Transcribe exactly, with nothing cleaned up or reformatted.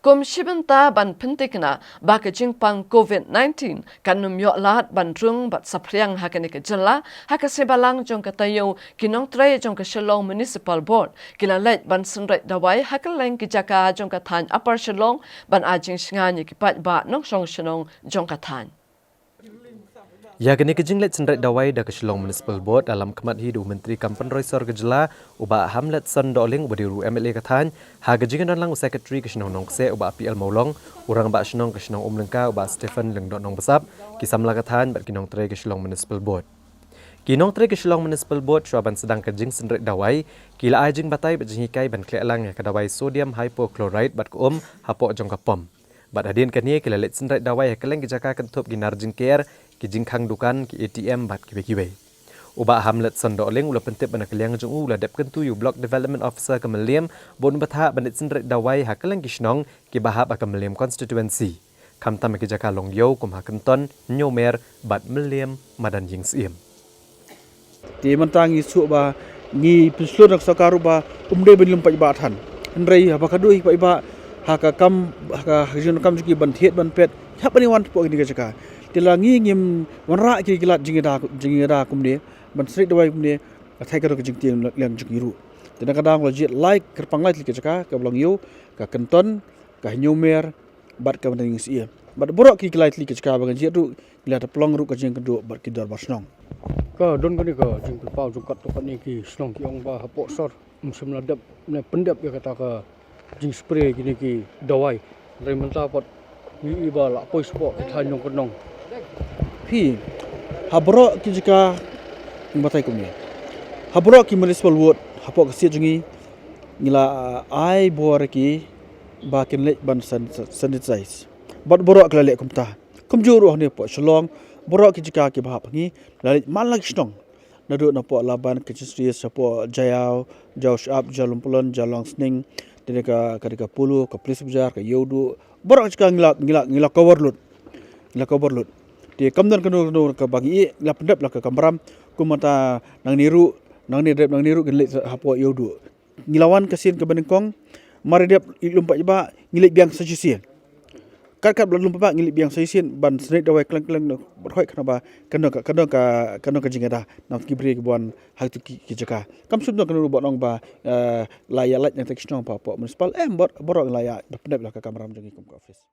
Kum shi bynta ban pynthikna ba ka jingpang COVID nineteen kan ym ïoh lad ban rung bad saphriang ha kane ka jylla, ha ka sngi Balang jong ka taïew, ki nongtrei jong ka Shillong Municipal Board ki la leit ban synreit dawai ha kylleng ki jaka jong ka thaiñ Upper Shillong ban ai jingshngaiñ ïa ki paidbah nongshong shnong jong ka thaiñ. Ïa kane ka jingleit synreit dawai da ka Shillong Municipal Board la lam khmat hi da u Myntri kam pynroi sor ka jylla, u Bah Hamletson Dohling, uba dei ruh u M L A ka thaiñ, ha ka jingdon lang u Secretary ka shnong Nongkseh, u Bah P L Mawlong, u Rangbah Shnong ka shnong Umlyngka, u Bah Stephen Lyngdoh Nongbsap, ki samla ka thaiñ bad ki nongtrei ka Shillong Municipal Board. Ki nongtrei ka Shillong Municipal Board shuwa ban sdang ka jingsynreit dawai, ki la ai jingbatai bad jinghikai ban khleh lang ïa ka dawai sodium hypochlorite bad ka um hapoh jong ka pom. Bad hadien kane ki la leit synreit dawai ha kylleng ki jaka kynthup ki nar jingker, ki jingkhang dukan, ki A T M bad kiwei kiwei. U Bah Hamletson Dohling u la pyntip ba na ka liang jong u u la dep kyntu ïa u Block Development Officer ka Mylliem ba un bthah ban leit synreit dawai ha kylleng ki shnong kiba hap ha ka Mylliem constituency, khamtam ha ki jaka longïew kum ha Kynton, Hynñiewmer bad Mylliem madan Ïing Syiem. Te mynta ngi shu ba ngi pynshlur na ka sorkar ruh ba um dei ban lum paidbah than. Hynrei haba ka dei paidbah ha ka kam, ha ka jingkam jong ki ban thied ban peit, hap ban wan hapoh kine ki jaka. Te la ngi ngim wanrah ki, ki lad jingïada, jingïada kumne ban synreit dawai kumne, ka thai ka dei ka jingtieng liang jong ki ruh. Te na ka daw la jied lai, kyrpang lai tylli ki jaka, kaba long ïew, ka Kynton, ka Hynñiewmer bad ka Mylliem Ïing Syiem. Bad baroh ki lai tylli ki jaka ba ngi jied ruh ngi la da pynlong ruh ka jingïakynduh bad ki dorbar shnong. Ka don kane ka jingpynpaw jong katto katne ki shnong ki ong ba hapoh sor ym shym la dep ne pyndep ïa kata ka jingspray kine ki dawai. Hynrei mynta pat ngi i ba la poi spot ki thaiñ jong ka nong. Phi, ha baroh ki jaka, ngi batai kumne, ha baroh ki municipal ward hapoh ka state jong ngi, ngi la ai bor ki ba kin leit ban san-, sanitize. Bad baroh ki la leh kumta. Kumjuh ruh hangne hapoh Shillong, baroh ki jaka kiba hap ha ngi, la leit man la ki shnong. Naduh napoh Laban, Kynshri, hapoh Jaïaw, Jaïaw Shyiap, Jaïaw Lympylon, Jaïaw Longsning, te ka, ka, ka Polo, ka Police Bazar, ka Ïewduh. Baroh ki jaka ngi la, ngi la, ngi la cover lut. Ngi la cover lut. Te kam don kano kano kaba ngi ïeh, ngi la pyndep la ka kamram. Kumta nangne ruh, nangne dep nangne ruh kin leit hapoh Ïewduh. Ngi la wan ka sien kaba nyngkong, mar dep lum paidbah, ngi leit biang sa shisien. Kat kat ba la lum paidbah ngi leit biang sa shisien ban synreit dawai kylleng kylleng, bad hoi kano ba, kano ka, kano ka, kano ka jingïada, namar ki briew kiba wan ha kito ki, ki jaka. Kam shym don kano ba ong ba, eh, la ïa lait na kata ki shnong hapoh municipal, em, bor, baroh la ïa pyndep la ka kamram jong ngi kum ka office.